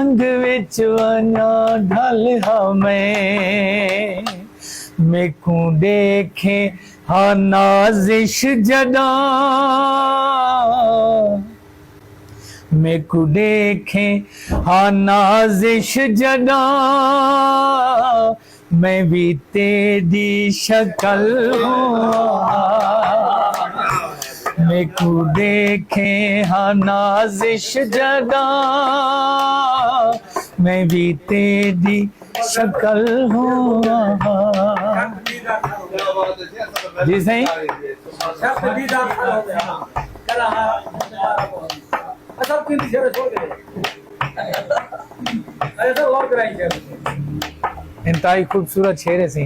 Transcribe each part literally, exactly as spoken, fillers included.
سنگ وچ ونڄاں ڈھل ہا میں، میکوں ݙیکھیں ہا نازش جݙاں، میکوں ݙیکھیں ہا نازش جݙاں، میں وی تیݙی شکل ہوواں۔ میکوں ݙیکھیں ہا نازش جݙاں، میں وی تیݙی شکل ہوواں۔ جی سائیں۔ انتہائی خوبصورت شعر ہے سی۔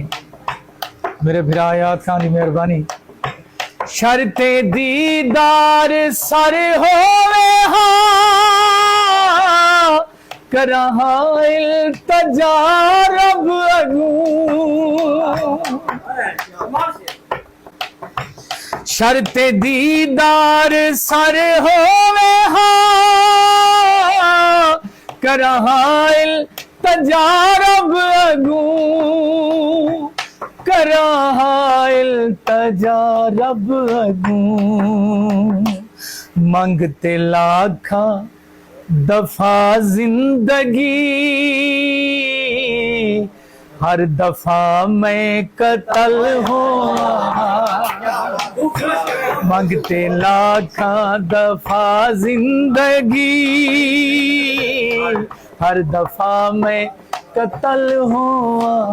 میرے بھرا حیات خان دی مہربانی۔ شرط دیدار سر ہووے ہا، کراں ہا التجا رب اڳوں۔ شرط دیدار سر ہووے ہا، کراں ہا التجا رب اڳوں، کراں ہا التجا رب اڳوں۔ منگ تے لاکھاں دفعہ زندگی، ہر دفعہ میں قتل ہوواں۔ منگ تے لاکھاں دفعہ زندگی، ہر دفعہ میں قتل ہوواں۔